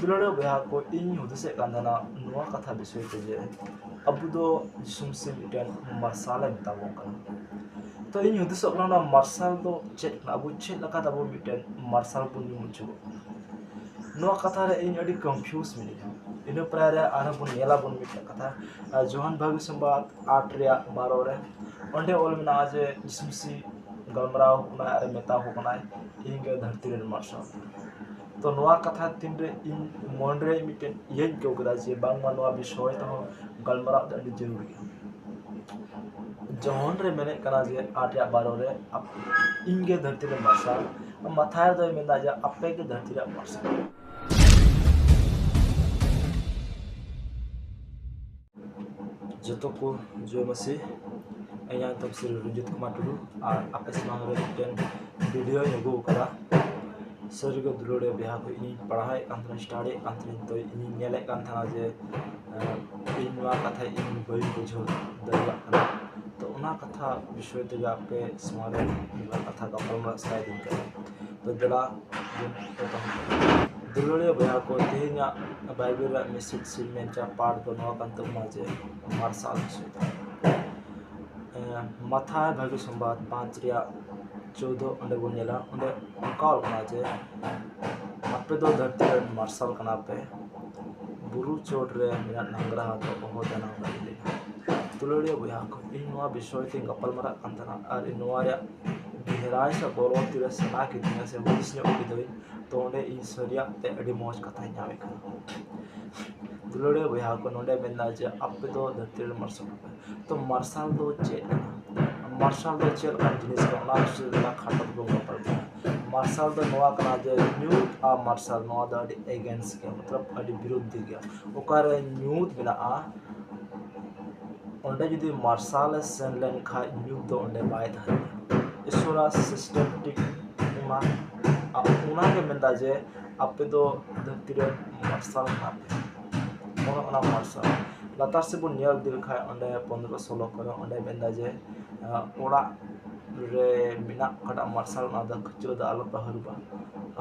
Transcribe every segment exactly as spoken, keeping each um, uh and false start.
ᱫᱩᱞᱟᱹᱲᱤᱭᱟᱹ ᱵᱚᱭᱦᱟ ᱠᱚ, ᱤᱧ ᱦᱩᱫᱤᱥᱮᱫ ᱠᱟᱱ ᱛᱟᱦᱮᱱᱟ ᱱᱚᱣᱟ ᱠᱟᱛᱷᱟ ᱵᱤᱥᱚᱭ ᱛᱮ ᱡᱮ ᱟᱵᱚ ᱫᱚ ᱡᱤᱥᱩ ᱢᱤᱥᱤ ᱢᱤᱫᱴᱮᱱ ᱢᱟᱨᱥᱟᱞᱮ ᱢᱮᱛᱟ ᱵᱚᱱ ᱠᱟᱱᱟ᱾ ᱛᱚ ᱤᱧ ᱦᱩᱫᱤᱥᱚᱜ ᱠᱟᱱᱟ ᱱᱚᱣᱟ ᱢᱟᱨᱥᱟᱞ ᱫᱚ ᱪᱮᱫ ᱠᱟᱱᱟ, ᱟᱵᱚ ᱪᱮᱫ ᱞᱮᱠᱟᱛᱮ ᱟᱵᱚ ᱢᱤᱫᱴᱮᱱ ᱢᱟᱨᱥᱟᱞ ᱵᱚᱱ ᱧᱩᱢ ᱦᱚᱪᱚ ᱠᱚᱣᱟ᱾ ᱱᱚᱣᱟ ᱠᱟᱛᱷᱟ ᱨᱮ ᱤᱧ ᱟᱹᱰᱤ confuse ᱢᱤᱱᱟᱹᱧᱟ᱾ ᱤᱱᱟᱹ ᱯᱚᱨᱮ ᱨᱮ ᱟᱨᱦᱚᱸ ᱵᱚᱱ ᱧᱮᱞᱟᱵᱚᱱ ᱢᱤᱫᱴᱮᱱ ᱠᱟᱛᱷᱟ, ᱟᱨ ᱡᱳᱦᱟᱱ ᱵᱷᱟᱹᱜᱤ ᱥᱚᱢᱵᱟᱫ ᱟᱴ ᱨᱮᱭᱟᱜ ᱵᱟᱨᱚ ᱨᱮ, ᱚᱸᱰᱮ ᱚᱞ ᱢᱮᱱᱟᱜᱼᱟ ᱡᱮ ᱡᱤᱥᱩ ᱢᱤᱥᱤ ᱜᱟᱞᱢᱟᱨᱟᱣ ᱠᱟᱱᱟᱭ ᱟᱨ ᱢᱮᱛᱟ ᱠᱚ ᱠᱟᱱᱟᱭ, "ᱤᱧ ᱜᱮ ᱫᱷᱟᱹᱨᱛᱤ ᱨᱮᱱ ᱢᱟᱨᱥᱟᱞ᱾" ᱛᱚ ᱱᱚᱣᱟ ᱠᱟᱛᱷᱟ ᱛᱤᱱᱨᱮ ᱤᱧ ᱢᱚᱱᱨᱮ ᱢᱤᱫᱴᱮᱱ ᱤᱭᱟᱹᱧ ᱟᱹᱭᱠᱟᱹᱣ ᱠᱮᱫᱟ ᱡᱮ ᱵᱟᱝᱢᱟ ᱱᱚᱣᱟ ᱵᱤᱥᱚᱭ ᱛᱮᱦᱚᱸ ᱜᱟᱞᱢᱟᱨᱟᱣ ᱫᱚ ᱟᱹᱰᱤ ᱡᱟᱹᱨᱩᱲ ᱜᱮᱭᱟ᱾ ᱡᱳᱦᱟᱱ ᱨᱮ ᱢᱮᱱᱮᱫ ᱠᱟᱱᱟ ᱡᱮ ᱟᱴ ᱨᱮᱭᱟᱜ ᱵᱟᱨᱚ ᱨᱮ, ᱟᱯ-, "ᱤᱧ ᱜᱮ ᱫᱷᱟᱹᱨᱛᱤ ᱨᱮᱱ ᱢᱟᱨᱥᱟᱞ", ᱢᱟᱛᱷᱟᱭ ᱨᱮᱫᱚᱭ ᱢᱮᱱᱫᱟ ᱡᱮ, "ᱟᱯᱮ ᱜᱮ ᱫᱷᱟᱹᱨᱛᱤ ᱨᱮᱭᱟᱜ ᱢᱟᱨᱥᱟᱞ᱾" ᱡᱚᱛᱚ ᱠᱚ ᱡᱚᱭ ᱢᱟᱹᱥᱤ, ᱤᱧᱟᱹᱜ ᱧᱩᱛᱩᱢ ᱥᱨᱤ ᱨᱚᱧᱡᱤᱛ ᱠᱩᱢᱟᱨ ᱴᱩᱰᱩ, ᱟᱨ ᱟᱯᱮ ᱥᱟᱢᱟᱝ ᱨᱮ ᱢᱤᱫᱴᱮᱱ video ᱤᱧ ᱟᱹᱜᱩ ᱟᱠᱟᱫᱟ᱾ ᱥᱟᱹᱨᱤᱜᱮ ᱫᱩᱞᱟᱹᱲᱤᱭᱟᱹ ᱵᱚᱭᱦᱟ ᱠᱚ, ᱤᱧᱤᱧ ᱯᱟᱲᱦᱟᱣᱮᱫ ᱠᱟᱱ ᱛᱟᱦᱮᱱᱟ, studyᱮᱫ ᱠᱟᱱ ᱛᱟᱦᱮᱱᱟᱹᱧ, ᱛᱚ ᱤᱧᱤᱧ ᱧᱮᱞᱮᱫ ᱠᱟᱱ ᱛᱟᱦᱮᱱᱟ ᱡᱮ, ᱟᱸ, ᱤᱧ ᱱᱚᱣᱟ ᱠᱟᱛᱷᱟ ᱤᱧ ᱵᱟᱹᱧ ᱵᱩᱡᱷᱟᱹᱣ ᱫᱟᱲᱮᱭᱟᱜ ᱠᱟᱱᱟ᱾ ᱛᱚ ᱚᱱᱟ ᱠᱟᱛᱷᱟ ᱵᱤᱥᱚᱭ ᱛᱮᱜᱮ ᱟᱯᱮ ᱥᱟᱢᱟᱝ ᱨᱮ ᱢᱤᱫ ᱵᱟᱨ ᱠᱟᱛᱷᱟ ᱜᱟᱯᱟᱞᱢᱟᱨᱟᱣ ᱥᱟᱱᱟᱭᱮᱫᱤᱧ ᱠᱟᱱᱟ᱾ ᱛᱚ ᱫᱮᱞᱟ ᱵᱚᱱ ᱮᱛᱚᱦᱚᱵ᱾ ᱫᱩᱞᱟᱹᱲᱤᱭᱟᱹ ᱵᱚᱭᱦᱟ ᱠᱚ, ᱛᱮᱦᱮᱧᱟᱜ ᱵᱟᱭᱵᱮᱞ ᱨᱮᱭᱟᱜ message ᱥᱮ ᱢᱮᱱ ᱪᱟᱯᱟᱲ ᱫᱚ ᱱᱚᱣᱟ ᱠᱟᱱ ᱛᱟᱵᱚᱱᱟ ᱡᱮ ᱢᱟᱨᱥᱟᱞ ᱵᱤᱥᱚᱭ ᱛᱮ᱾ ᱮᱸ, ᱢᱟᱛᱷᱟᱭ ᱵᱷᱟᱹᱜᱤ ᱥᱚᱢᱵᱟᱫ ᱯᱟᱸᱪ ᱨᱮᱭᱟᱜ ᱪᱳᱫᱽᱫᱳ, ᱚᱸᱰᱮ ᱵᱚᱱ ᱧᱮᱞᱟ, ᱚᱸᱰᱮ ᱚᱱᱠᱟ ᱚᱞ ᱠᱟᱱᱟ ᱡᱮ, "ᱟᱯᱮ ᱫᱚ ᱫᱷᱟᱹᱨᱛᱤ ᱨᱮᱱ ᱢᱟᱨᱥᱟᱞ ᱠᱟᱱᱟ ᱯᱮ, ᱵᱩᱨᱩ ᱪᱚᱴ ᱨᱮ ᱢᱮᱱᱟᱜ ᱱᱟᱝᱜᱽᱨᱟᱦᱟ ᱫᱚ ᱚᱦᱚ ᱫᱟᱱᱟᱝ ᱵᱟᱭ ᱞᱮᱱᱟ᱾" ᱫᱩᱞᱟᱹᱲᱤᱭᱟᱹ ᱵᱚᱭᱦᱟ ᱠᱚ, ᱤᱧ ᱱᱚᱣᱟ ᱵᱤᱥᱚᱭ ᱛᱮᱧ ᱜᱟᱯᱟᱞ ᱢᱟᱨᱟᱜ ᱠᱟᱱ ᱛᱟᱦᱮᱱᱟ, ᱟᱨ ᱤᱧ ᱱᱚᱣᱟ ᱨᱮᱭᱟᱜ ᱜᱮᱦᱨᱟᱭ ᱥᱮ ᱵᱚᱞᱚ ᱛᱤᱨᱮ ᱥᱮᱬᱟ ᱠᱤᱫᱤᱧᱟ ᱥᱮ ᱦᱩᱫᱤᱥ ᱧᱚᱜ ᱠᱤᱫᱟᱹᱧ, ᱛᱚ ᱚᱸᱰᱮ ᱤᱧ ᱥᱟᱹᱨᱤᱭᱟᱜ ᱛᱮ ᱟᱹᱰᱤ ᱢᱚᱡᱽ ᱠᱟᱛᱷᱟᱧ ᱧᱟᱢᱮᱫ ᱠᱟᱱᱟ᱾ ᱫᱩᱞᱟᱹᱲᱤᱭᱟᱹ ᱵᱚᱭᱦᱟ ᱠᱚ, ᱱᱚᱰᱮ ᱢᱮᱱᱫᱟ ᱡᱮ ᱟᱯᱮ ᱫᱚ ᱫᱷᱟᱹᱨᱛᱤ ᱨᱮᱱ ᱢᱟᱨᱥᱟᱞ ᱠᱟᱱᱟ ᱯᱮ᱾ ᱛᱚ ᱢᱟᱨᱥᱟᱞ ᱫᱚ ᱪᱮᱫ ᱠᱟᱱᱟ? ᱢᱟᱨᱥᱟᱞ ᱫᱚ ᱪᱮᱫ ᱞᱮᱠᱟᱱ ᱡᱤᱱᱤᱥ ᱠᱟᱱᱟ, ᱚᱱᱟ ᱵᱤᱥᱚᱭ ᱛᱮ ᱠᱷᱟᱴᱚ ᱛᱮᱵᱚᱱ ᱜᱟᱯᱟᱞ ᱢᱟᱨᱟᱣᱟ᱾ ᱢᱟᱨᱥᱟᱞ ᱫᱚ ᱱᱚᱣᱟ ᱠᱟᱱᱟ ᱡᱮ ᱧᱩᱛ ᱟᱨ ᱢᱟᱨᱥᱟᱞ, ᱱᱚᱣᱟ ᱫᱚ ᱟᱹᱰᱤ against ᱜᱮᱭᱟ, ᱢᱚᱛᱞᱚᱵ ᱟᱹᱰᱤ ᱵᱤᱨᱩᱫᱷᱤ ᱜᱮᱭᱟ᱾ ᱚᱠᱟᱨᱮ ᱧᱩᱛ ᱢᱮᱱᱟᱜᱼᱟ, ᱚᱸᱰᱮ ᱡᱩᱫᱤ ᱢᱟᱨᱥᱟᱞᱮ ᱥᱮᱱ ᱞᱮᱱ ᱠᱷᱟᱡ ᱧᱩᱛ ᱫᱚ ᱚᱸᱰᱮ ᱵᱟᱭ ᱛᱟᱦᱮᱱᱟ᱾ ᱤᱥᱚᱨᱟᱜ systematic ᱚᱱᱟ, ᱚᱱᱟᱜᱮ ᱢᱮᱱᱫᱟ ᱡᱮ ᱟᱯᱮ ᱫᱚ ᱫᱷᱟᱹᱨᱛᱤ ᱨᱮᱱ ᱢᱟᱨᱥᱟᱞ ᱠᱟᱱᱟ ᱯᱮ᱾ ᱚᱱᱮ ᱚᱱᱟ ᱢᱟᱨᱥᱟᱞ ᱞᱟᱛᱟᱨ ᱥᱮᱫ ᱵᱚᱱ ᱧᱮᱞ ᱤᱫᱤ ᱞᱮᱠᱷᱟᱡ ᱚᱸᱰᱮ ᱯᱚᱱᱫᱽᱨᱚ ᱥᱳᱞᱳ ᱠᱚᱨᱮ ᱚᱸᱰᱮ ᱢᱮᱱᱫᱟ ᱡᱮ, ᱟᱸ, ᱚᱲᱟᱜ ᱨᱮ ᱢᱮᱱᱟᱜ ᱚᱠᱟᱴᱟᱜ ᱢᱟᱨᱥᱟᱞ, ᱚᱱᱟ ᱫᱚ ᱠᱷᱟᱹᱪᱞᱟᱹᱜ ᱫᱚ ᱟᱞᱚᱯᱮ ᱦᱟᱹᱨᱩᱵᱟ᱾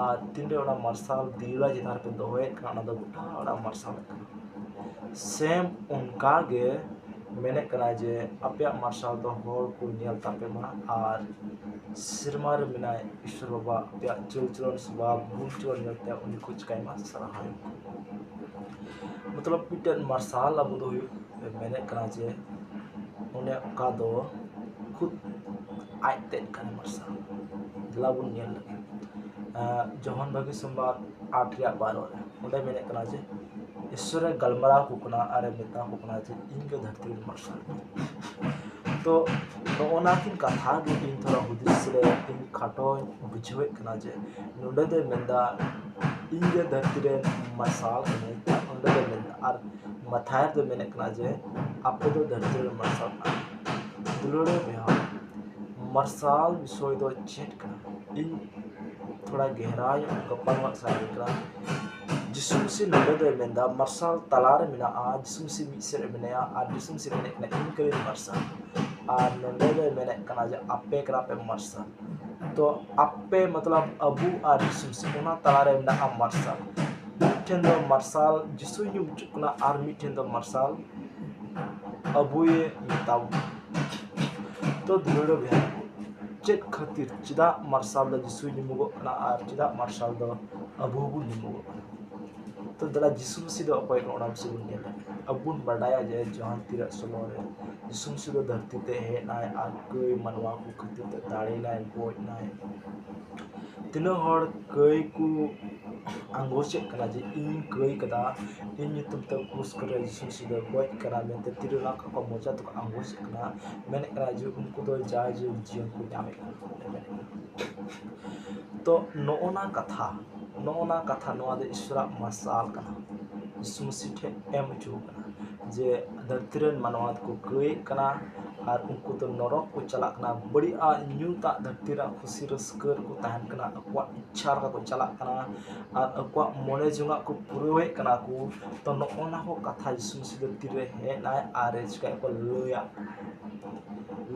ᱟᱨ ᱛᱤᱱᱨᱮ ᱚᱱᱟ ᱢᱟᱨᱥᱟᱞ ᱫᱤᱣᱞᱟ ᱪᱮᱛᱟᱱ ᱨᱮᱯᱮ ᱫᱚᱦᱚᱭᱮᱫ ᱠᱟᱱᱟ, ᱚᱱᱟ ᱫᱚ ᱜᱚᱴᱟ ᱚᱲᱟᱜ ᱢᱟᱨᱥᱟᱞᱚᱜ ᱠᱟᱱᱟ᱾ ᱥᱮᱢ ᱚᱱᱠᱟ ᱜᱮ ᱢᱮᱱᱮᱫ ᱠᱟᱱᱟ ᱡᱮ ᱟᱯᱮᱭᱟᱜ ᱢᱟᱨᱥᱟᱞ ᱫᱚ ᱦᱚᱲ ᱠᱚ ᱧᱮᱞ ᱛᱟᱯᱮ ᱢᱟ, ᱟᱨ ᱥᱮᱨᱢᱟ ᱨᱮ ᱢᱮᱱᱟᱭ ᱤᱥᱥᱚᱨ ᱵᱟᱵᱟ ᱟᱯᱮᱭᱟᱜ ᱪᱟᱹᱞ ᱪᱚᱞᱚᱱ, ᱥᱚᱵᱷᱟᱵ, ᱜᱩᱱ ᱪᱚᱞᱚᱱ ᱧᱮᱞᱛᱮ ᱩᱱᱤ ᱠᱚ ᱪᱤᱠᱟᱹᱭ ᱢᱟ, ᱥᱟᱨᱦᱟᱣ᱾ ᱢᱚᱛᱞᱚᱵ ᱢᱤᱫᱴᱮᱱ ᱢᱟᱨᱥᱟᱞ ᱟᱵᱚ ᱫᱚ ᱦᱩᱭᱩᱜ ᱢᱮᱱᱮᱫ ᱠᱟᱱᱟ ᱡᱮ ᱚᱱᱮ ᱚᱱᱠᱟ ᱫᱚ ᱠᱷᱩᱫ ᱟᱡ ᱛᱮᱫ ᱠᱟᱱᱟ ᱢᱟᱨᱥᱟᱞ᱾ ᱫᱮᱞᱟ ᱵᱚᱱ ᱧᱮᱞ ᱞᱮᱜᱮ᱾ ᱟᱸ, ᱡᱚᱦᱚᱱ ᱵᱷᱟᱹᱜᱤ ᱥᱚᱢᱵᱟᱫ ᱟᱴ ᱨᱮᱭᱟᱜ ᱵᱟᱨᱚ ᱨᱮ ᱚᱸᱰᱮ ᱢᱮᱱᱮᱫ ᱠᱟᱱᱟ ᱡᱮ ᱤᱥᱥᱚᱨᱮ ᱜᱟᱞᱢᱟᱨᱟᱣ ᱟᱠᱚ ᱠᱟᱱᱟ ᱟᱨᱮ ᱢᱮᱛᱟ ᱠᱚ ᱠᱟᱱᱟ ᱡᱮ ᱤᱧ ᱜᱮ ᱫᱷᱟᱹᱨᱛᱤ ᱨᱮᱱ ᱢᱟᱨᱥᱟᱞ᱾ ᱛᱚ ᱱᱚᱜᱼᱚ ᱱᱟ ᱠᱤᱱ ᱠᱟᱛᱷᱟ ᱜᱮ ᱤᱧ ᱛᱷᱚᱲᱟ ᱦᱩᱫᱤᱥ ᱨᱮ ᱤᱧ ᱠᱷᱟᱴᱚᱧ ᱵᱩᱡᱷᱟᱹᱣᱮᱫ ᱠᱟᱱᱟ ᱡᱮ ᱱᱚᱸᱰᱮ ᱫᱚᱭ ᱢᱮᱱᱫᱟ ᱤᱧ ᱜᱮ ᱫᱷᱟᱹᱨᱛᱤ ᱨᱮᱱ ᱢᱟᱨᱥᱟᱞ ᱠᱟᱹᱱᱟᱹᱧ, ᱚᱸᱰᱮ ᱫᱚᱭ ᱢᱮᱱᱫᱟ᱾ ᱟᱨ ᱢᱟᱛᱷᱟᱭ ᱨᱮᱫᱚ ᱢᱮᱱᱮᱫ ᱠᱟᱱᱟ ᱡᱮ ᱟᱯᱮ ᱫᱚ ᱫᱷᱟᱹᱨᱛᱤ ᱨᱮᱱ ᱢᱟᱨᱥᱟᱞ ᱠᱟᱱᱟ᱾ ᱫᱩᱞᱟᱹᱲᱤᱭᱟᱹ ᱵᱚᱭᱦᱟ, ᱢᱟᱨᱥᱟᱞ ᱵᱤᱥᱚᱭ ᱫᱚ ᱪᱮᱫ ᱠᱟᱱᱟ? ᱤᱧ ᱛᱷᱚᱲᱟ ᱜᱮᱦᱨᱟ ᱧᱚᱜ ᱜᱟᱯᱟᱞᱢᱟᱨᱟᱣ ᱥᱟᱱᱟᱧ ᱠᱟᱱᱟ᱾ ᱡᱤᱥᱩ ᱢᱟᱹᱥᱤ ᱱᱚᱰᱮ ᱫᱚᱭ ᱢᱮᱱᱫᱟ ᱢᱟᱨᱥᱟᱞ ᱛᱟᱞᱟᱨᱮ ᱢᱮᱱᱟᱜᱼᱟ, ᱡᱤᱥᱩ ᱢᱟᱹᱥᱤ ᱢᱤᱫ ᱥᱮᱫ ᱨᱮ ᱢᱮᱱᱟᱭᱟ ᱟᱨ ᱡᱤᱥᱩ ᱢᱟᱹᱥᱤ ᱢᱮᱱᱮᱫ ᱠᱟᱱᱟ ᱤᱧ ᱠᱟᱹᱱᱟᱹᱧ ᱢᱟᱨᱥᱟᱞ᱾ ᱟᱨ ᱱᱚᱰᱮ ᱫᱚᱭ ᱢᱮᱱᱮᱫ ᱠᱟᱱᱟ ᱡᱮ ᱟᱯᱮ ᱠᱟᱱᱟ ᱯᱮ ᱢᱟᱨᱥᱟᱞ᱾ ᱛᱚ ᱟᱯᱮ ᱢᱚᱛᱞᱚᱵ ᱟᱵᱚ ᱟᱨ ᱡᱤᱥᱩ ᱢᱟᱹᱥᱤ ᱚᱱᱟ ᱛᱟᱞᱟᱨᱮ ᱢᱮᱱᱟᱜᱼᱟ ᱢᱟᱨᱥᱟᱞ᱾ ᱢᱤᱫᱴᱷᱮᱱ ᱫᱚ ᱢᱟᱨᱥᱟᱞ ᱡᱤᱥᱩᱭ ᱧᱩᱢ ᱦᱚᱪᱚᱜ ᱠᱟᱱᱟ ᱟᱨ ᱢᱤᱫᱴᱷᱮᱱ ᱫᱚ ᱢᱟᱨᱥᱟᱞ ᱟᱵᱚᱭ ᱢᱮᱛᱟ ᱵᱚᱱᱟ᱾ ᱛᱚ ᱫᱩᱞᱟᱹᱲᱤᱭᱟᱹ ᱵᱚᱭᱦᱟ, ᱪᱮᱫ ᱠᱷᱟᱹᱛᱤᱨ, ᱪᱮᱫᱟᱜ ᱢᱟᱨᱥᱟᱞ ᱫᱚ ᱡᱤᱥᱩᱭ ᱧᱩᱢᱚᱜᱚᱜ ᱠᱟᱱᱟ ᱟᱨ ᱪᱮᱫᱟᱜ ᱢᱟᱨᱥᱟᱞ ᱫᱚ ᱟᱵᱚ ᱦᱚᱸᱵᱚᱱ ᱧᱩᱢᱚᱜᱚᱜ ᱠᱟᱱᱟ? ᱛᱚ ᱫᱮᱞᱟ ᱡᱤᱥᱩ ᱢᱟᱹᱥᱤ ᱫᱚ ᱚᱠᱚᱭ ᱠᱟᱱᱟ ᱚᱱᱟ ᱵᱤᱥᱚᱭ ᱵᱚᱱ ᱧᱮᱞᱟ᱾ ᱟᱵᱚ ᱵᱚᱱ ᱵᱟᱰᱟᱭᱟ ᱡᱮ ᱡᱚᱦᱟᱱ ᱛᱤᱨᱟᱜ ᱥᱚᱢᱚᱭ ᱨᱮ ᱡᱤᱥᱩ ᱢᱟᱹᱥᱤ ᱫᱚ ᱫᱷᱟᱹᱨᱛᱤ ᱛᱮ ᱦᱮᱡ ᱮᱱᱟᱭ ᱟᱨ ᱠᱟᱹᱭ ᱢᱟᱱᱣᱟ ᱠᱚ ᱠᱷᱟᱹᱛᱤᱨ ᱛᱮ ᱫᱟᱲᱮᱭᱮᱱᱟᱭ, ᱜᱚᱡ ᱮᱱᱟᱭ᱾ ᱛᱤᱱᱟᱹᱜ ᱦᱚᱲ ᱠᱟᱹᱭ ᱠᱚ ᱟᱸᱜᱚᱪᱮᱫ ᱠᱟᱱᱟ ᱡᱮ ᱤᱧ ᱠᱟᱹᱭ ᱠᱟᱫᱟ, ᱤᱧ ᱧᱩᱛᱩᱢ ᱛᱮ ᱠᱨᱩᱥ ᱠᱚᱨᱮ ᱡᱤᱥᱩ ᱢᱟᱹᱥᱤ ᱫᱚ ᱜᱚᱡ ᱠᱟᱱᱟ ᱢᱮᱱᱛᱮ ᱛᱤᱨᱞᱟᱹ ᱟᱠᱚᱣᱟᱜ ᱢᱚᱪᱟ ᱛᱮᱠᱚ ᱟᱸᱜᱚᱪᱮᱫ ᱠᱟᱱᱟ, ᱢᱮᱱᱮᱫ ᱠᱟᱱᱟ ᱡᱮ ᱩᱱᱠᱩ ᱫᱚ ᱡᱟᱭ ᱡᱩᱜᱽ ᱡᱤᱭᱚᱱ ᱠᱚ ᱧᱟᱢᱮᱫ ᱠᱟᱱᱟ᱾ ᱛᱚ ᱱᱚᱜᱼᱚ ᱱᱟ ᱠᱟᱛᱷᱟ, ᱱᱚᱜᱼᱚ ᱱᱟ ᱠᱟᱛᱷᱟ, ᱱᱚᱣᱟ ᱫᱚ ᱤᱥᱚᱨᱟᱜ ᱢᱟᱨᱥᱟᱞ ᱠᱟᱱᱟ, ᱡᱤᱥᱩ ᱢᱟᱹᱥᱤ ᱴᱷᱮᱱ ᱮᱢ ᱦᱚᱪᱚ ᱠᱟᱱᱟ ᱡᱮ ᱫᱷᱟᱹᱨᱛᱤ ᱨᱮᱱ ᱢᱟᱱᱣᱟ ᱫᱚᱠᱚ ᱠᱟᱹᱭᱮᱫ ᱠᱟᱱᱟ ᱟᱨ ᱩᱱᱠᱩ ᱫᱚ ᱱᱚᱨᱚᱠ ᱠᱚ ᱪᱟᱞᱟᱜ ᱠᱟᱱᱟ, ᱵᱟᱹᱲᱤᱡᱟᱜ ᱧᱩᱛᱟᱜ ᱫᱷᱟᱹᱨᱛᱤ ᱨᱮᱱᱟᱜ ᱠᱩᱥᱤ ᱨᱟᱹᱥᱠᱟᱹ ᱨᱮᱠᱚ ᱛᱟᱦᱮᱱ ᱠᱟᱱᱟ, ᱟᱠᱚᱣᱟᱜ ᱤᱪᱪᱷᱟ ᱞᱮᱠᱟ ᱠᱚ ᱪᱟᱞᱟᱜ ᱠᱟᱱᱟ ᱟᱨ ᱟᱠᱚᱣᱟᱜ ᱢᱚᱱᱮ ᱡᱚᱝᱟᱜ ᱠᱚ ᱯᱩᱨᱟᱹᱣᱮᱫ ᱠᱟᱱᱟ ᱠᱚ᱾ ᱛᱚ ᱱᱚᱜᱼᱚ ᱱᱟ ᱠᱚ ᱠᱟᱛᱷᱟ ᱡᱤᱥᱩ ᱢᱟᱹᱥᱤ ᱫᱷᱟᱹᱨᱛᱤ ᱨᱮ ᱦᱮᱡ ᱮᱱᱟᱭ ᱟᱨ ᱮ ᱪᱤᱠᱟᱹᱭᱮᱫ ᱠᱚᱣᱟ? ᱞᱟᱹᱭᱟᱫ ᱠᱚᱣᱟᱭ,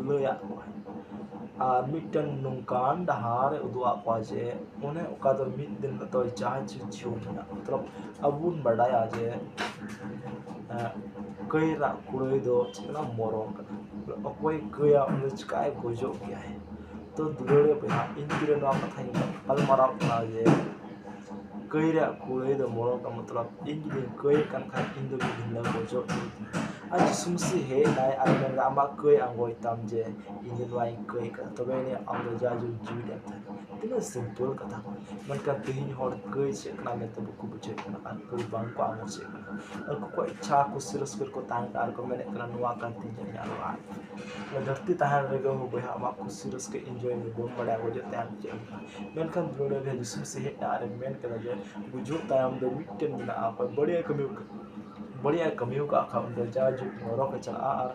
ᱞᱟᱹᱭᱟᱫ ᱠᱚᱣᱟᱭ᱾ ᱟᱨ ᱢᱤᱫᱴᱮᱱ ᱱᱚᱝᱠᱟᱱ ᱰᱟᱦᱟᱨ ᱮ ᱩᱫᱩᱜ ᱟᱫ ᱠᱚᱣᱟ ᱡᱮ ᱚᱱᱮ ᱚᱠᱟ ᱫᱚ ᱢᱤᱫ ᱫᱤᱱ ᱦᱤᱞᱳᱜ ᱫᱚ ᱡᱟᱦᱟᱸ ᱪᱮᱫ ᱡᱤᱭᱚᱱ ᱢᱮᱱᱟᱜᱼᱟ, ᱢᱚᱛᱞᱚᱵ ᱟᱵᱚ ᱵᱚᱱ ᱵᱟᱰᱟᱭᱟ ᱡᱮ, ᱮᱸ, ᱠᱟᱹᱭ ᱨᱮᱱᱟᱜ ᱠᱩᱲᱟᱹᱭ ᱫᱚ ᱪᱮᱫ ᱠᱟᱱᱟ? ᱢᱚᱨᱚᱱ ᱠᱟᱱᱟ᱾ ᱚᱠᱚᱭ ᱠᱟᱹᱭᱟ ᱩᱱᱤ ᱫᱚ ᱪᱤᱠᱟᱹᱭ? ᱜᱚᱡᱚᱜ ᱜᱮᱭᱟᱭ᱾ ᱛᱚ ᱫᱩᱞᱟᱹᱲᱤᱭᱟᱹ ᱵᱚᱭᱦᱟ, ᱤᱧ ᱛᱤᱨᱮ ᱱᱚᱣᱟ ᱠᱟᱛᱷᱟᱧ ᱜᱟᱯᱟᱞᱢᱟᱨᱟᱣ ᱠᱟᱱᱟ ᱡᱮ ᱠᱟᱹᱭ ᱨᱮᱭᱟᱜ ᱠᱩᱲᱟᱹᱭ ᱫᱚ ᱢᱚᱨᱚᱱ ᱠᱟᱱᱟ, ᱢᱚᱛᱞᱚᱵ ᱤᱧ ᱡᱩᱫᱤᱧ ᱠᱟᱹᱭ ᱠᱟᱱ ᱠᱷᱟᱱ ᱤᱧ ᱫᱚ ᱢᱤᱫ ᱫᱤᱱ ᱦᱤᱞᱳᱜ ᱜᱚᱡᱚᱜ ᱤᱧ᱾ ᱟᱨ ᱡᱤᱥᱩ ᱢᱟᱹᱥᱤ ᱦᱮᱡ ᱮᱱᱟᱭ ᱟᱨ ᱢᱮᱱᱫᱟ, "ᱟᱢᱟᱜ ᱠᱟᱹᱭ ᱟᱸᱜᱚᱪ ᱛᱟᱢ ᱡᱮ ᱤᱧ ᱫᱚ ᱱᱚᱣᱟᱧ ᱠᱟᱹᱭ ᱠᱟᱫᱟ, ᱛᱚᱵᱮ ᱟᱹᱱᱤᱡ ᱟᱢ ᱫᱚ ᱡᱟᱭᱡᱩᱜᱽ ᱡᱤᱣᱤ ᱮᱢ ᱛᱟᱦᱮᱱᱟ᱾" ᱛᱤᱱᱟᱹᱜ simple ᱠᱟᱛᱷᱟ ᱠᱟᱱᱟ᱾ ᱢᱮᱱᱠᱷᱟᱱ ᱛᱮᱦᱮᱧ ᱦᱚᱲ ᱠᱟᱹᱭ ᱪᱮᱫ ᱠᱟᱱᱟ ᱢᱮᱱᱛᱮ ᱵᱟᱠᱚ ᱵᱩᱡᱷᱟᱹᱣ ᱠᱟᱱᱟ ᱟᱨ ᱠᱟᱹᱭ ᱵᱟᱝ ᱠᱚ ᱟᱸᱜᱚᱪ ᱪᱮᱫ ᱠᱟᱱᱟ᱾ ᱟᱠᱚ ᱠᱚᱣᱟᱜ ᱤᱪᱪᱷᱟ ᱠᱩᱥᱤ ᱨᱟᱹᱥᱠᱟᱹ ᱨᱮᱠᱚ ᱛᱟᱦᱮᱱ ᱠᱟᱱᱟ ᱟᱨ ᱠᱚ ᱢᱮᱱᱮᱫ ᱠᱟᱱᱟ, "ᱱᱚᱣᱟ ᱠᱟᱱ ᱛᱤᱧ ᱡᱟᱹᱱᱤᱡ ᱟᱨ ᱵᱟᱝ ᱫᱷᱟᱹᱨᱛᱤ ᱛᱟᱦᱮᱱ ᱨᱮᱜᱮ ᱦᱚᱸ ᱵᱚᱭᱦᱟ ᱟᱢᱟᱜ ᱠᱩᱥᱤ ᱨᱟᱹᱥᱠᱟᱹ enjoy ᱢᱮ, ᱵᱟᱹᱧ ᱵᱟᱲᱟᱭᱟ ᱜᱚᱡᱚᱜ ᱛᱟᱭᱚᱢ ᱪᱮᱫ ᱦᱩᱭᱩᱜᱼᱟ᱾" ᱢᱮᱱᱠᱷᱟᱱ ᱫᱩᱞᱟᱹᱲᱤᱭᱟᱹ ᱡᱤᱥᱩ ᱢᱟᱹᱥᱤ ᱦᱮᱡ ᱮᱱᱟ ᱟᱨᱮ ᱢᱮᱱ ᱠᱮᱫᱟ ᱡᱮ ᱜᱩᱡᱩᱜ ᱛᱟᱭᱚᱢ ᱫᱚ ᱢᱤᱫᱴᱮᱱ ᱢᱮᱱᱟᱜᱼᱟ, ᱚᱠᱚᱭ ᱵᱟᱹᱲᱤᱡ ᱮ ᱠᱟᱹᱢᱤ ᱵᱟᱹᱲᱤᱡ ᱮ ᱠᱟᱹᱢᱤ ᱟᱠᱟᱫ ᱠᱷᱟᱱ ᱩᱱᱤ ᱫᱚ ᱡᱟᱭᱡᱩᱜᱽ ᱱᱚᱨᱚᱠ ᱮ ᱪᱟᱞᱟᱜᱼᱟ ᱟᱨ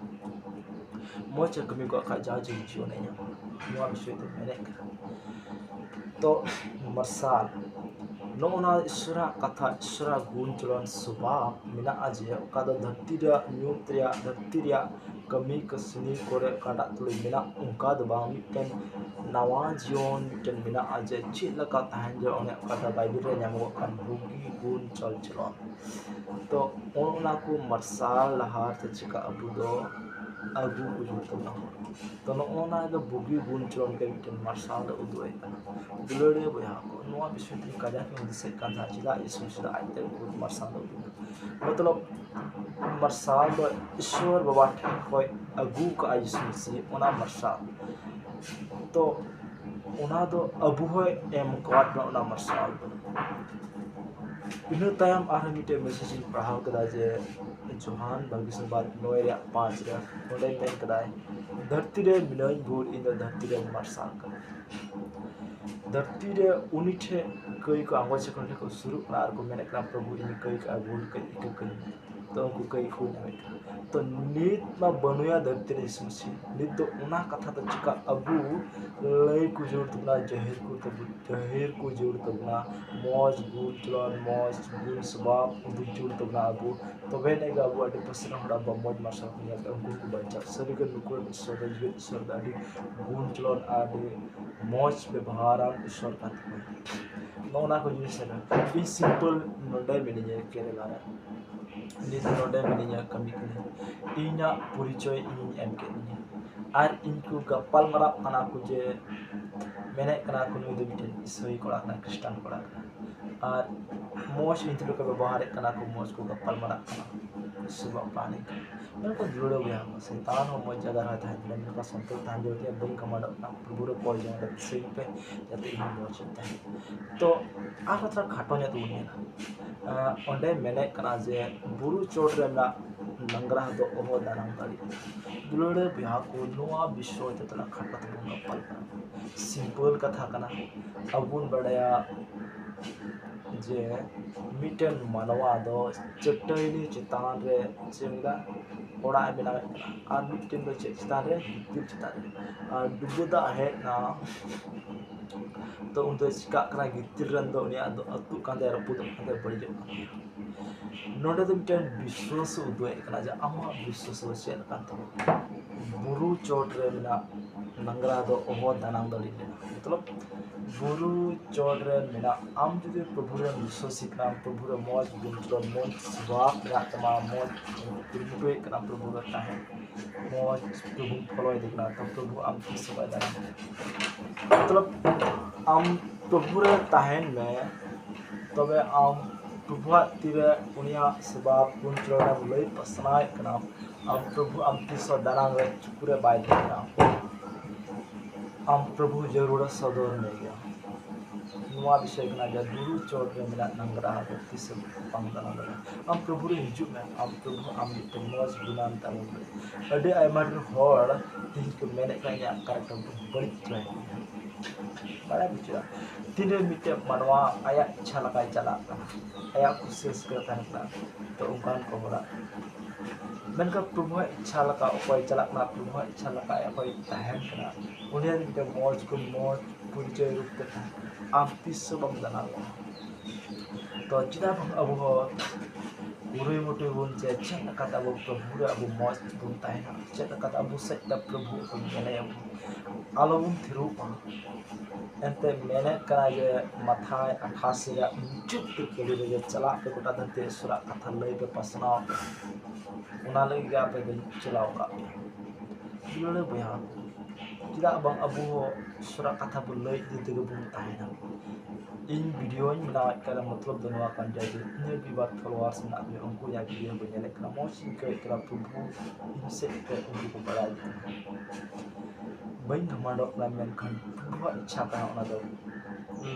ᱢᱚᱡᱽ ᱮ ᱠᱟᱹᱢᱤ ᱟᱠᱟᱫ ᱠᱷᱟᱱ ᱡᱟᱭᱡᱩᱜᱽ ᱡᱤᱭᱚᱱ ᱮ ᱧᱟᱢᱟ᱾ ᱱᱚᱣᱟ ᱵᱤᱥᱚᱭ ᱛᱮ ᱢᱮᱱᱮᱫ ᱠᱟᱱᱟ᱾ ᱛᱚ ᱢᱟᱨᱥᱟᱞ, ᱱᱚᱜᱼᱚ ᱱᱚᱣᱟ ᱤᱥᱚᱨᱟᱜ ᱠᱟᱛᱷᱟ, ᱤᱥᱚᱨᱟᱜ ᱜᱩᱱ ᱪᱚᱞᱚᱱ ᱥᱚᱵᱷᱟᱵ ᱢᱮᱱᱟᱜᱼᱟ ᱡᱮ ᱚᱠᱟ ᱫᱚ ᱫᱷᱟᱹᱨᱛᱤ ᱨᱮᱭᱟᱜ ᱧᱩᱛ ᱨᱮᱭᱟᱜ, ᱫᱷᱟᱹᱨᱛᱤ ᱨᱮᱭᱟᱜ ᱠᱟᱹᱢᱤ ᱠᱟᱹᱥᱱᱤ ᱠᱚᱨᱮ ᱠᱟᱰᱟᱜ ᱛᱩᱞᱩᱡ ᱢᱮᱱᱟᱜ, ᱚᱱᱠᱟ ᱫᱚ ᱵᱟᱝ᱾ ᱢᱤᱫᱴᱮᱱ ᱱᱟᱣᱟ ᱡᱤᱭᱚᱱ ᱢᱤᱫᱴᱮᱱ ᱢᱮᱱᱟᱜᱼᱟ ᱡᱮ ᱪᱮᱫ ᱞᱮᱠᱟ ᱛᱟᱦᱮᱱ ᱡᱮ ᱚᱱᱮ ᱚᱠᱟᱴᱟᱜ ᱵᱟᱭᱵᱮᱞ ᱨᱮ ᱧᱟᱢᱚᱜ ᱠᱟᱱ ᱵᱩᱜᱤ ᱜᱩᱱ ᱪᱚᱞ ᱪᱚᱞᱚᱱ᱾ ᱛᱚ ᱚᱱᱟ ᱠᱚ ᱢᱟᱨᱥᱟᱞ ᱰᱟᱦᱟᱨ ᱛᱮ ᱪᱮᱠᱟ ᱟᱵᱚ ᱫᱚ ᱟᱹᱜᱩ ᱠᱚ ᱡᱟᱹᱨᱩᱲ ᱛᱟᱵᱚᱱᱟ᱾ ᱛᱚ ᱱᱚᱜᱼᱚ ᱱᱟ ᱫᱚ ᱵᱩᱜᱤ ᱜᱩᱱ ᱪᱚᱞᱚᱱ ᱜᱮ ᱢᱤᱫᱴᱮᱱ ᱢᱟᱨᱥᱟᱞ ᱫᱚ ᱩᱫᱩᱜ ᱟᱭ ᱠᱟᱱᱟ᱾ ᱫᱩᱞᱟᱹᱲᱤᱭᱟᱹ ᱵᱚᱭᱦᱟ ᱠᱚ, ᱱᱚᱣᱟ ᱵᱤᱥᱚᱭ ᱛᱮ ᱠᱟᱡᱟᱠ ᱤᱧ ᱫᱤᱥᱟᱹᱭᱮᱫ ᱠᱟᱱ ᱛᱟᱦᱮᱸᱫ, ᱪᱮᱫᱟᱜ ᱡᱤᱥᱩ ᱪᱮᱫᱟᱜ ᱟᱡ ᱛᱮ ᱩᱱᱠᱩ ᱢᱟᱨᱥᱟᱞ ᱫᱚ ᱩᱫᱩᱜ ᱮᱫᱟ? ᱢᱚᱛᱞᱚᱵ ᱢᱟᱨᱥᱟᱞ ᱫᱚ ᱤᱥᱣᱚᱨ ᱵᱟᱵᱟ ᱴᱷᱮᱱ ᱠᱷᱚᱱ ᱟᱹᱜᱩ ᱠᱟᱜᱼᱟᱭ ᱡᱤᱥᱩ ᱢᱟᱹᱥᱤ ᱚᱱᱟ ᱢᱟᱨᱥᱟᱞ᱾ ᱛᱚ ᱚᱱᱟ ᱫᱚ ᱟᱵᱚ ᱦᱚᱸᱭ ᱮᱢ ᱠᱟᱣᱟᱫ ᱵᱚᱱᱟ ᱚᱱᱟ ᱢᱟᱨᱥᱟᱞ ᱫᱚ᱾ ᱤᱱᱟᱹ ᱛᱟᱭᱚᱢ ᱟᱨᱦᱚᱸ ᱢᱤᱫᱴᱮᱱ ᱢᱮᱥᱮᱡᱽ ᱤᱧ ᱯᱟᱲᱦᱟᱣ ᱠᱮᱫᱟ ᱡᱮ ᱡᱳᱦᱟᱱ ᱵᱟᱹᱜᱤ ᱥᱚᱢᱵᱟᱫ ᱱᱚᱭ ᱨᱮᱭᱟᱜ ᱯᱟᱸᱪ ᱨᱮ, ᱚᱸᱰᱮ ᱢᱮᱱ ᱠᱮᱫᱟᱭ, "ᱫᱷᱟᱹᱨᱛᱤ ᱨᱮ ᱢᱤᱱᱟᱹᱧ ᱵᱷᱳᱨ ᱤᱧ ᱫᱚ ᱫᱷᱟᱹᱨᱛᱤ ᱨᱮᱱ ᱢᱟᱨᱥᱟᱞ ᱠᱟᱱᱟ᱾" ᱫᱷᱟᱹᱨᱛᱤ ᱨᱮ ᱩᱱᱤ ᱴᱷᱮᱱ ᱠᱟᱹᱭ ᱠᱚ ᱟᱸᱜᱚᱪ ᱟᱠᱚ ᱴᱷᱮᱱ ᱠᱚ ᱥᱩᱨᱩᱜ ᱠᱟᱱᱟ ᱟᱨ ᱠᱚ ᱢᱮᱱᱮᱫ ᱠᱟᱱᱟ, "ᱯᱨᱚᱵᱷᱩ, ᱤᱧ ᱠᱟᱹᱭ ᱠᱟᱜᱼᱟ, ᱵᱷᱩᱞ ᱠᱟᱹᱧ, ᱤᱠᱟᱹ ᱠᱟᱹᱧ ᱢᱮ᱾" ᱛᱚ ᱩᱱᱠᱩ ᱠᱟᱹᱭ ᱠᱚ ᱧᱟᱢᱮᱫ ᱠᱟᱱᱟ᱾ ᱛᱚ ᱱᱤᱛ ᱢᱟ ᱵᱟᱹᱱᱩᱭᱟ ᱫᱷᱟᱹᱨᱛᱤ ᱨᱮ ᱡᱤᱥᱩ ᱢᱟᱹᱥᱤ᱾ ᱱᱤᱛ ᱫᱚ ᱚᱱᱟ ᱠᱟᱛᱷᱟ ᱫᱚ ᱪᱮᱠᱟ ᱟᱵᱚ ᱞᱟᱹᱭ ᱠᱚ ᱡᱟᱹᱨᱩᱲ ᱛᱟᱵᱚᱱᱟ, ᱡᱟᱹᱦᱤᱨ ᱠᱚ ᱛᱟᱵᱚ-, ᱡᱟᱹᱦᱤᱨ ᱠᱚ ᱡᱟᱹᱨᱩᱲ ᱛᱟᱵᱚᱱᱟ, ᱢᱚᱡᱽ ᱜᱩᱱ ᱪᱚᱞᱚᱱ, ᱢᱚᱡᱽ ᱜᱩᱱ ᱥᱚᱵᱷᱟᱵ ᱩᱫᱩᱜ ᱡᱟᱹᱨᱩᱲ ᱛᱟᱵᱚᱱᱟ ᱟᱵᱚ᱾ ᱛᱚᱵᱮ ᱮᱱᱮᱡ ᱜᱮ ᱟᱵᱚ ᱟᱹᱰᱤ ᱯᱟᱥᱮ ᱨᱮᱱ ᱦᱚᱲ ᱟᱵᱚᱣᱟᱜ ᱢᱚᱡᱽ ᱢᱟᱨᱥᱟᱞ ᱠᱚ ᱧᱮᱞ ᱛᱮ ᱩᱱᱠᱩ ᱦᱚᱸᱠᱚ ᱵᱟᱧᱪᱟᱜᱼᱟ᱾ ᱥᱟᱹᱨᱤᱜᱮ ᱱᱩᱠᱩ ᱨᱮᱱ ᱤᱥᱥᱚᱨ ᱫᱚ, ᱡᱤᱣᱮᱫ ᱤᱥᱥᱚᱨ ᱫᱚ ᱟᱹᱰᱤ ᱜᱩᱱ ᱪᱚᱞᱚᱱ, ᱟᱹᱰᱤ ᱢᱚᱡᱽ ᱵᱮᱵᱚᱦᱟᱨᱟᱱ ᱤᱥᱥᱚᱨ ᱠᱟᱱ ᱛᱟᱵᱚᱱᱟ᱾ ᱱᱚᱜᱼᱚ ᱱᱟ ᱠᱚ ᱡᱤᱱᱤᱥ ᱠᱟᱱᱟ᱾ ᱤᱧ simple ᱱᱚᱰᱮ ᱢᱤᱱᱟᱹᱧᱟ ᱠᱮᱨᱟᱞᱟ ᱨᱮ, ᱱᱤᱛ ᱱᱚᱰᱮ ᱢᱤᱱᱟᱹᱧᱟ, ᱠᱟᱹᱢᱤ ᱠᱟᱹᱱᱟᱹᱧ᱾ ᱤᱧᱟᱹᱜ ᱯᱚᱨᱤᱪᱚᱭ ᱤᱧ ᱮᱢ ᱠᱮᱫ ᱢᱮᱭᱟ, ᱟᱨ ᱤᱧ ᱠᱚ ᱜᱟᱯᱟᱞ ᱢᱟᱨᱟᱜ ᱠᱟᱱᱟ ᱠᱚ ᱡᱮ, ᱢᱮᱱᱮᱫ ᱠᱟᱱᱟ ᱠᱚ ᱱᱩᱭ ᱫᱚ ᱢᱤᱫᱴᱮᱱ ᱤᱥᱟᱹᱭ ᱠᱚᱲᱟ ᱠᱟᱱᱟ, ᱠᱷᱨᱤᱥᱴᱟᱱ ᱠᱚᱲᱟ ᱠᱟᱱᱟ, ᱟᱨ ᱢᱚᱡᱽ ᱤᱧ ᱛᱩᱞᱩᱡ ᱠᱚ ᱵᱮᱵᱚᱦᱟᱨᱮᱫ ᱠᱟᱱᱟ ᱠᱚ, ᱢᱚᱡᱽ ᱠᱚ ᱜᱟᱯᱟᱞ ᱢᱟᱨᱟᱜ ᱠᱟᱱᱟ, ᱥᱮ ᱵᱟᱯᱞᱟ ᱞᱮᱱᱠᱷᱟᱱ᱾ ᱢᱮᱱᱠᱷᱟᱱ ᱡᱩᱲᱟᱹᱣ ᱜᱮᱭᱟ ᱠᱚ, ᱥᱮᱛᱟᱱ ᱦᱚᱸ ᱢᱚᱡᱽ ᱡᱟᱭᱜᱟ ᱨᱮ ᱛᱟᱦᱮᱱ ᱠᱟᱱᱟ, ᱢᱮᱱᱠᱷᱟᱱ ᱥᱚᱱᱛᱚᱨ ᱛᱟᱦᱮᱱ ᱡᱟᱹᱨᱩᱲ ᱛᱤᱧᱟ, ᱵᱟᱹᱧ ᱠᱟᱢᱟᱣ ᱫᱟᱲᱮᱭᱟᱜ ᱠᱟᱱᱟ, ᱯᱨᱚᱵᱷᱩ ᱨᱮ ᱠᱚᱭ ᱡᱚᱝ ᱨᱮ ᱫᱤᱥᱟᱹᱧ ᱯᱮ, ᱡᱟᱛᱮ ᱤᱧ ᱢᱚᱡᱽ ᱤᱧ ᱛᱟᱦᱮᱱ᱾ ᱛᱚ ᱟᱨᱦᱚᱸ ᱛᱷᱚᱲᱟ ᱠᱷᱟᱴᱚ ᱧᱚᱜ ᱛᱮᱵᱚᱱ ᱧᱮᱞᱟ᱾ ᱟᱸ, ᱚᱸᱰᱮ ᱢᱮᱱᱮᱫ ᱠᱟᱱᱟ ᱡᱮ ᱵᱩᱨᱩ ᱪᱚᱴ ᱨᱮ ᱢᱮᱱᱟᱜ ᱱᱟᱝᱜᱽᱨᱟ ᱫᱚ ᱚᱦᱚ ᱫᱟᱱᱟᱝ ᱫᱟᱲᱮᱭᱟᱜᱼᱟ᱾ ᱫᱩᱞᱟᱹᱲ ᱵᱚᱭᱦᱟ ᱠᱚ, ᱱᱚᱣᱟ ᱵᱤᱥᱚᱭ ᱛᱮ ᱛᱷᱚᱲᱟ ᱠᱷᱟᱴᱚ ᱛᱮᱵᱚᱱ ᱜᱟᱯᱟᱞ ᱠᱟᱱᱟ᱾ Simple ᱠᱟᱛᱷᱟ ᱠᱟᱱᱟ᱾ ᱟᱵᱚ ᱵᱚᱱ ᱵᱟᱰᱟᱭᱟ ᱡᱮ ᱢᱤᱫᱴᱮᱱ ᱢᱟᱱᱣᱟ ᱫᱚ ᱪᱟᱹᱴᱟᱹᱭᱱᱤ ᱪᱮᱛᱟᱱ ᱨᱮ ᱪᱮᱫ ᱮᱢ ᱢᱮᱱᱟ, ᱚᱲᱟᱜ ᱮ ᱵᱮᱱᱟᱣᱮᱫ ᱠᱟᱱᱟ, ᱟᱨ ᱢᱤᱫᱴᱮᱱ ᱫᱚ ᱪᱮᱫ ᱪᱮᱛᱟᱱ ᱨᱮ? ᱜᱤᱛᱤᱞ ᱪᱮᱛᱟᱱ ᱨᱮ᱾ ᱟᱨ ᱰᱩᱵᱟᱹ ᱫᱟᱜ ᱦᱮᱡ ᱮᱱᱟ, ᱛᱚ ᱩᱱ ᱫᱚ ᱪᱤᱠᱟᱹᱜ ᱠᱟᱱᱟ? ᱜᱤᱛᱤᱞ ᱨᱮᱱ ᱫᱚ ᱩᱱᱤᱭᱟᱜ ᱫᱚ ᱟᱹᱛᱩᱜ ᱠᱟᱱ ᱛᱟᱭᱟ, ᱨᱟᱹᱯᱩᱫᱚᱜ ᱠᱟᱱ ᱛᱟᱭᱟ, ᱵᱟᱹᱲᱤᱡᱚᱜ ᱠᱟᱱ ᱛᱟᱭᱟ᱾ ᱱᱚᱰᱮ ᱫᱚ ᱢᱤᱫᱴᱮᱱ ᱵᱤᱥᱣᱟᱥ ᱮ ᱩᱫᱩᱜ ᱮᱫ ᱠᱟᱱᱟ ᱡᱮ ᱟᱢᱟᱜ ᱵᱤᱥᱣᱟᱥ ᱫᱚ ᱪᱮᱫ ᱞᱮᱠᱟᱱ ᱛᱟᱢᱟ? ᱵᱩᱨᱩ ᱪᱚᱴ ᱨᱮ ᱢᱮᱱᱟᱜ ᱱᱟᱝᱜᱽᱨᱟ ᱫᱚ ᱚᱦᱚ ᱫᱟᱱᱟᱝ ᱫᱟᱲᱮ ᱞᱮᱱᱟ᱾ ᱢᱚᱛᱞᱚᱵ, ᱵᱩᱨᱩ ᱪᱚᱴ ᱨᱮ ᱢᱮᱱᱟᱜ, ᱟᱢ ᱡᱩᱫᱤ ᱯᱨᱚᱵᱷᱩ ᱨᱮᱢ ᱵᱤᱥᱣᱟᱥᱤ ᱠᱟᱱᱟ, ᱯᱨᱚᱵᱷᱩ ᱨᱮ ᱢᱚᱡᱽ ᱜᱩᱱ ᱪᱚᱞᱚᱱ, ᱢᱚᱡᱽ ᱥᱚᱵᱷᱟᱵ ᱢᱮᱱᱟᱜ ᱛᱟᱢᱟ, ᱢᱚᱡᱽ ᱠᱩᱨᱩᱢᱩᱴᱩᱭᱮᱫ ᱠᱟᱱᱟ ᱯᱨᱚᱵᱷᱩ ᱨᱮ ᱛᱟᱦᱮᱸ, ᱢᱚᱡᱽ ᱯᱨᱚᱵᱷᱩᱢ ᱯᱷᱚᱞᱚᱭᱮᱫᱮ ᱠᱟᱱᱟ, ᱛᱚ ᱯᱨᱚᱵᱷᱩ ᱟᱢ ᱛᱤᱥ ᱦᱚᱸ ᱵᱟᱭ ᱫᱟᱱᱟᱝ ᱫᱟᱲᱮᱭᱟᱜᱼᱟ᱾ ᱢᱚᱛᱞᱚᱵ, ᱟᱢ ᱯᱨᱚᱵᱷᱩ ᱨᱮ ᱛᱟᱦᱮᱱ ᱢᱮ, ᱛᱚᱵᱮ ᱟᱢ ᱯᱨᱚᱵᱷᱩᱣᱟᱜ ᱛᱤᱨᱮ ᱩᱱᱤᱭᱟᱜ ᱥᱮᱵᱟ ᱜᱩᱱ ᱪᱚᱞᱚᱱ ᱮᱢ ᱞᱟᱹᱭ ᱯᱟᱥᱱᱟᱣᱮᱫ ᱠᱟᱱᱟ, ᱟᱢ ᱯᱨᱚᱵᱷᱩ ᱟᱢ ᱛᱤᱥ ᱦᱚᱸ ᱫᱟᱱᱟᱝ ᱨᱮ ᱪᱩᱠᱩ ᱨᱮ ᱵᱟᱭ ᱫᱚᱦᱚᱭᱟ᱾ ᱟᱢ ᱯᱨᱚᱵᱷᱩ ᱡᱟᱹᱨᱩᱲᱟ ᱥᱚᱫᱚᱨ ᱢᱮ ᱜᱮᱭᱟ᱾ ᱱᱚᱣᱟ ᱵᱤᱥᱚᱭ ᱠᱟᱱᱟ ᱡᱮ ᱵᱩᱨᱩ ᱪᱚᱴ ᱨᱮ ᱢᱮᱱᱟᱜ ᱱᱟᱝᱜᱽᱨᱟ ᱫᱚ ᱛᱤᱥ ᱦᱚᱸ ᱵᱟᱝ ᱫᱟᱱᱟᱝ ᱫᱟᱲᱮᱭᱟᱜᱼᱟ᱾ ᱟᱢ ᱯᱨᱚᱵᱷᱩ ᱨᱮ ᱦᱤᱡᱩᱜ ᱢᱮ, ᱟᱢ ᱯᱨᱚᱵᱷᱩ ᱟᱢ ᱢᱤᱫᱴᱮᱱ ᱢᱚᱡᱽ ᱜᱩᱱᱟᱱ ᱛᱟᱵᱚᱱ ᱯᱮ᱾ ᱟᱹᱰᱤ ᱟᱭᱢᱟ ᱰᱷᱮᱨ ᱦᱚᱲ ᱛᱮᱦᱮᱧ ᱠᱚ ᱢᱮᱱᱮᱫ ᱠᱟᱱᱟ ᱤᱧᱟᱹᱜ character ᱫᱚ ᱵᱟᱹᱲᱤᱡ ᱪᱟᱵᱟᱭᱮᱱ ᱛᱤᱧᱟ᱾ ᱵᱟᱲᱟᱭ ᱵᱩᱡᱷᱟᱹᱜᱼᱟ᱾ ᱛᱤᱱᱨᱮ ᱢᱤᱫᱴᱮᱱ ᱢᱟᱱᱣᱟ ᱟᱭᱟᱜ ᱤᱪᱪᱷᱟ ᱞᱮᱠᱟᱭ ᱪᱟᱞᱟᱜ ᱠᱟᱱᱟ, ᱟᱭᱟᱜ ᱠᱩᱥᱤ ᱨᱟᱹᱥᱠᱟᱹ ᱛᱟᱦᱮᱱ ᱠᱟᱱᱟ, ᱛᱚ ᱚᱱᱠᱟᱱ ᱠᱚ ᱦᱚᱲᱟᱜ, ᱢᱮᱱᱠᱷᱟᱱ ᱯᱨᱚᱵᱷᱩᱣᱟᱜ ᱤᱪᱪᱷᱟ ᱞᱮᱠᱟ ᱚᱠᱚᱭ ᱪᱟᱞᱟᱜ ᱠᱟᱱᱟ, ᱯᱨᱚᱵᱷᱩᱣᱟᱜ ᱤᱪᱪᱷᱟ ᱞᱮᱠᱟ ᱚᱠᱚᱭ ᱛᱟᱦᱮᱱ ᱠᱟᱱᱟ, ᱩᱱᱤᱭᱟᱜ ᱢᱤᱫᱴᱮᱱ ᱢᱚᱡᱽ ᱠᱷᱚᱱ ᱢᱚᱡᱽ ᱯᱚᱨᱤᱪᱚᱭ ᱨᱩᱯ ᱛᱮ ᱛᱟᱦᱮᱱ ᱠᱟᱱᱟ᱾ ᱟᱢ ᱛᱤᱥ ᱦᱚᱸ ᱵᱟᱢ ᱡᱟᱱᱟᱣ ᱠᱚᱣᱟ᱾ ᱛᱚ ᱪᱮᱫᱟᱜ ᱵᱟᱝ ᱟᱵᱚ ᱦᱚᱸ ᱠᱩᱨᱩᱢᱩᱴᱩᱭ ᱵᱚᱱ ᱡᱮ ᱪᱮᱫ ᱞᱮᱠᱟᱛᱮ ᱟᱵᱚ ᱯᱨᱚᱵᱷᱩ ᱨᱮ ᱟᱵᱚ ᱢᱚᱡᱽ ᱵᱚᱱ ᱛᱟᱦᱮᱱᱟ, ᱪᱮᱫ ᱞᱮᱠᱟᱛᱮ ᱟᱵᱚ ᱥᱮᱫ ᱛᱮ ᱯᱨᱚᱵᱷᱩ ᱵᱚᱱ ᱧᱮᱞᱮᱭᱟ, ᱟᱞᱚᱵᱚᱱ ᱛᱷᱤᱨᱚᱜ ᱢᱟ᱾ ᱮᱱᱛᱮ ᱢᱮᱱᱮᱫ ᱠᱟᱱᱟ ᱡᱮ ᱢᱟᱛᱷᱟᱭ ᱟᱴᱷᱟᱥᱤ ᱨᱮᱭᱟᱜ ᱢᱩᱪᱟᱹᱫ ᱛᱮ ᱠᱟᱹᱞᱤ ᱨᱮᱜᱮ ᱪᱟᱞᱟᱜ ᱯᱮ, ᱜᱚᱴᱟ ᱫᱷᱟᱹᱨᱛᱤ ᱤᱥᱚᱨᱟᱜ ᱠᱟᱛᱷᱟ ᱞᱟᱹᱭ ᱯᱮ, ᱯᱟᱥᱱᱟᱣ ᱯᱮ, ᱚᱱᱟ ᱞᱟᱹᱜᱤᱫ ᱜᱮ ᱟᱯᱮ ᱫᱚᱧ ᱪᱟᱞᱟᱣ ᱟᱠᱟᱫ ᱯᱮᱭᱟ᱾ ᱫᱩᱞᱟᱹᱲᱤᱭᱟᱹ ᱵᱚᱭᱦᱟ, ᱪᱮᱫᱟᱜ ᱵᱟᱝ ᱟᱵᱚ ᱦᱚᱸ ᱤᱥᱚᱨᱟᱜ ᱠᱟᱛᱷᱟ ᱵᱚᱱ ᱞᱟᱹᱭ ᱤᱫᱤ ᱛᱮᱜᱮ ᱵᱚᱱ ᱛᱟᱦᱮᱱᱟ? ᱤᱧ ᱵᱷᱤᱰᱤᱭᱳᱧ ᱵᱮᱱᱟᱣᱮᱫ ᱠᱟᱱᱟ, ᱢᱚᱛᱞᱚᱵ ᱫᱚ ᱱᱚᱣᱟ ᱠᱟᱱ ᱜᱮᱭᱟ ᱡᱮ ᱤᱧᱟᱹᱜ ᱢᱤᱫ ᱵᱟᱨ ᱯᱷᱚᱞᱳᱣᱟᱨᱥ ᱢᱮᱱᱟᱜ ᱠᱚᱣᱟ, ᱩᱱᱠᱩ ᱤᱧᱟᱹᱜ ᱵᱷᱤᱰᱤᱭᱳ ᱠᱚ ᱧᱮᱞᱮᱫ ᱠᱟᱱᱟ, ᱢᱚᱡᱽ ᱤᱧ ᱟᱹᱭᱠᱟᱹᱣᱮᱫ ᱠᱟᱱᱟ, ᱯᱨᱚᱵᱷᱩ ᱤᱧ ᱥᱮᱫ ᱛᱮ ᱩᱱᱠᱩ ᱠᱚ ᱵᱟᱲᱟᱭ ᱠᱟᱱᱟ᱾ ᱵᱟᱹᱧ ᱜᱷᱟᱢᱟᱱᱰᱚᱜ ᱠᱟᱱᱟ, ᱢᱮᱱᱠᱷᱟᱱ ᱯᱨᱚᱵᱷᱩᱣᱟᱜ ᱤᱪᱪᱷᱟ ᱠᱟᱱᱟ, ᱚᱱᱟ ᱫᱚ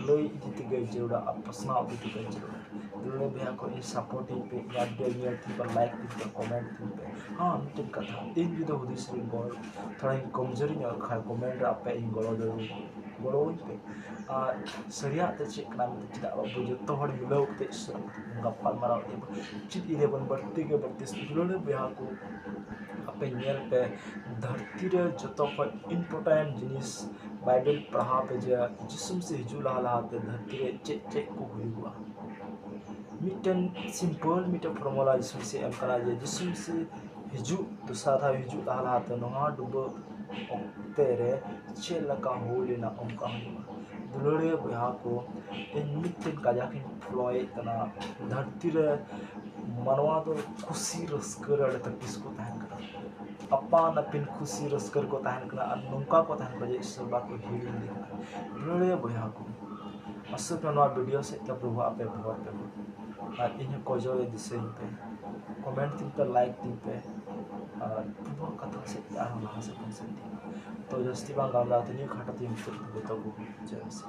ᱞᱟᱹᱭ ᱤᱫᱤ ᱛᱮᱜᱮ ᱡᱟᱹᱨᱩᱲᱟ ᱟᱨ ᱯᱟᱥᱱᱟᱣ ᱤᱫᱤ ᱛᱮᱜᱮ ᱡᱟᱹᱨᱩᱲᱟ᱾ ᱫᱩᱞᱟᱹᱲᱤᱭᱟᱹ ᱵᱚᱭᱦᱟ ᱠᱚ, ᱤᱧ ᱥᱟᱯᱳᱨᱴ ᱤᱧ ᱯᱮ, ᱤᱧᱟᱹᱜ ᱵᱷᱤᱰᱤᱭᱳ ᱧᱮᱞ ᱛᱤᱧ ᱯᱮ, ᱞᱟᱭᱤᱠ ᱛᱤᱧ ᱯᱮ, ᱠᱚᱢᱮᱱᱴ ᱛᱤᱧ ᱯᱮ᱾ ᱦᱮᱸ, ᱢᱤᱫᱴᱮᱱ ᱠᱟᱛᱷᱟ, ᱤᱧ ᱡᱩᱫᱤ ᱦᱩᱫᱤᱥ ᱨᱤᱧ ᱜᱚᱲ ᱛᱷᱚᱲᱟᱧ ᱠᱚᱢᱡᱳᱨᱤ ᱧᱚᱜ ᱠᱷᱟᱱ, ᱠᱚᱢᱮᱱᱴ ᱨᱮ ᱟᱯᱮ ᱤᱧ ᱜᱚᱲᱚ ᱫᱟᱲᱮ, ᱜᱚᱲᱚᱣᱟᱹᱧ ᱯᱮ᱾ ᱟᱨ ᱥᱟᱹᱨᱤᱭᱟᱜ ᱛᱮ ᱪᱮᱫ ᱠᱟᱱᱟ ᱢᱮᱱᱛᱮ, ᱪᱮᱫᱟᱜ ᱵᱟᱵᱚ ᱡᱚᱛᱚ ᱦᱚᱲ ᱢᱤᱞᱟᱹᱣ ᱠᱟᱛᱮ ᱤᱥᱚᱨ ᱜᱟᱯᱟᱞ ᱢᱟᱨᱟᱣ ᱤᱫᱤ ᱵᱚᱱ, ᱪᱮᱫ ᱤᱫᱤ ᱵᱚᱱ ᱵᱟᱹᱲᱛᱤ ᱜᱮ ᱵᱟᱹᱲᱛᱤ᱾ ᱫᱩᱞᱟᱹᱲᱤᱭᱟᱹ ᱵᱚᱭᱦᱟ ᱠᱚ, ᱟᱯᱮ ᱧᱮᱞ ᱯᱮ, ᱫᱷᱟᱹᱨᱛᱤ ᱨᱮ ᱡᱚᱛᱚ ᱠᱷᱚᱱ ᱤᱢᱯᱚᱨᱴᱮᱱᱴ ᱡᱤᱱᱤᱥ ᱵᱟᱭᱵᱮᱞ ᱯᱟᱲᱦᱟᱣ ᱯᱮ ᱡᱮ ᱡᱤᱥᱩ ᱢᱟᱹᱥᱤ ᱦᱤᱡᱩᱜ ᱞᱟᱦᱟ ᱞᱟᱦᱟᱛᱮ ᱫᱷᱟᱹᱨᱛᱤ ᱨᱮ ᱪᱮᱫ ᱪᱮᱫ ᱠᱚ ᱦᱩᱭᱩᱜᱼᱟ᱾ ᱢᱤᱫᱴᱮᱱ ᱥᱤᱢᱯᱚᱞ ᱢᱤᱫᱴᱮᱱ ᱯᱷᱚᱨᱢᱩᱞᱟ ᱡᱤᱥᱩ ᱢᱟᱹᱥᱤ ᱮᱢ ᱠᱟᱱᱟ ᱡᱮ ᱡᱤᱥᱩ ᱢᱟᱹᱥᱤ ᱦᱤᱡᱩᱜ ᱫᱚᱥᱟᱨ ᱫᱷᱟᱣ ᱦᱤᱡᱩᱜ ᱞᱟᱦᱟ ᱞᱟᱦᱟᱛᱮ ᱱᱚᱣᱟ ᱰᱩᱵᱟᱹ ᱚᱠᱛᱮ ᱨᱮ ᱪᱮᱫ ᱞᱮᱠᱟ ᱦᱩᱭ ᱞᱮᱱᱟ ᱚᱱᱠᱟ ᱦᱩᱭᱩᱜᱼᱟ᱾ ᱫᱩᱞᱟᱹᱲᱤᱭᱟᱹ ᱵᱚᱭᱦᱟ ᱠᱚ, ᱤᱧ ᱢᱤᱫᱴᱮᱱ ᱠᱟᱡᱟᱠ ᱤᱧ ᱯᱷᱚᱞᱳᱭᱮᱫ ᱠᱟᱱᱟ, ᱫᱷᱟᱹᱨᱛᱤ ᱨᱮ ᱢᱟᱱᱣᱟ ᱫᱚ ᱠᱩᱥᱤ ᱨᱟᱹᱥᱠᱟᱹ ᱨᱮ ᱟᱹᱰᱤ ᱛᱟᱹᱯᱤᱥ ᱠᱚ ᱛᱟᱦᱮᱱ ᱠᱟᱱᱟ, ᱟᱯᱟᱱ ᱟᱹᱯᱤᱱ ᱠᱷᱩᱥᱤ ᱨᱟᱹᱥᱠᱟᱹ ᱨᱮᱠᱚ ᱛᱟᱦᱮᱱ ᱠᱟᱱᱟ ᱟᱨ ᱱᱚᱝᱠᱟ ᱠᱚ ᱛᱟᱦᱮᱱ ᱠᱟᱱᱟ ᱡᱮ ᱤᱥᱚᱨ ᱵᱟᱠᱚ ᱦᱤᱲᱤᱧ ᱞᱮᱫᱟ᱾ ᱫᱩᱞᱟᱹᱲᱤᱭᱟᱹ ᱵᱚᱭᱦᱟ ᱠᱚ, ᱟᱥᱚᱜ ᱠᱟᱱᱟ ᱱᱚᱣᱟ ᱵᱷᱤᱰᱤᱭᱳ ᱥᱮᱫ ᱛᱮ ᱯᱨᱚᱵᱷᱩ ᱟᱯᱮ ᱵᱷᱚᱨ ᱯᱮ ᱟᱨ ᱤᱧ ᱦᱚᱸ ᱠᱚᱡᱚᱨᱮ ᱫᱤᱥᱟᱹᱧ ᱯᱮ, ᱠᱚᱢᱮᱱᱴ ᱛᱤᱧ ᱯᱮ, ᱞᱟᱭᱤᱠ ᱛᱤᱧ ᱯᱮ ᱟᱨ ᱯᱨᱚᱵᱷᱩᱣᱟᱜ ᱠᱟᱛᱷᱟ ᱥᱮᱫ ᱛᱮ ᱟᱨᱦᱚᱸ ᱞᱟᱦᱟ ᱥᱮᱫ ᱵᱚᱱ ᱥᱮᱱ ᱤᱫᱤᱜᱼᱟ᱾ ᱛᱚ ᱡᱟᱹᱥᱛᱤ ᱵᱟᱝ ᱜᱟᱞᱢᱟᱨᱟᱣ ᱛᱮ ᱱᱤᱭᱟᱹ ᱠᱷᱟᱴᱚ ᱛᱮᱧ ᱢᱩᱪᱟᱹᱫ ᱠᱮᱫᱟ᱾ ᱛᱚᱵᱩ ᱡᱚᱭ ᱢᱟᱥᱤ᱾